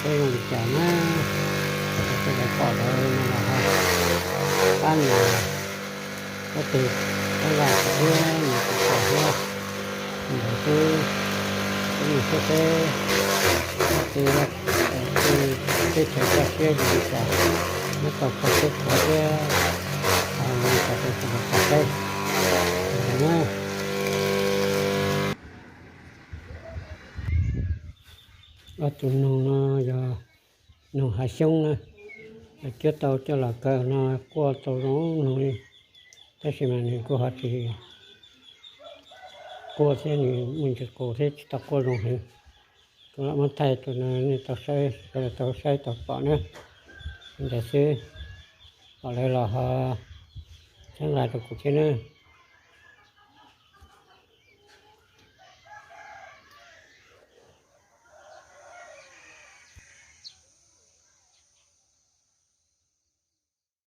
Peb zoo li cas na, peb lawv pom lawv no los ho pab nws, pab tus, pab vaj thiab nws tus poj thiab. Ntawd xwb, peb mus xyuas seb tej teb chaws toj siab zoo li cas, nyob tau kho siab kho thiab, nyob tau tau tau tau tau na. Ob tug noog no yog noog hav xyoob na, lawv cuab tau coj los kaw no quaj tau zoo noog li, tab sis mas nws kuj ho tsis quaj thiab, nws muaj ntsis qus thiab tsis tau quaj zoo heev. Kuv lam muab thaij rau nej tau saib, sawv daws tau saib tau pom na. Li ntawd xwb, pom lawv los ho txhawb nqa rau kuv thiab na.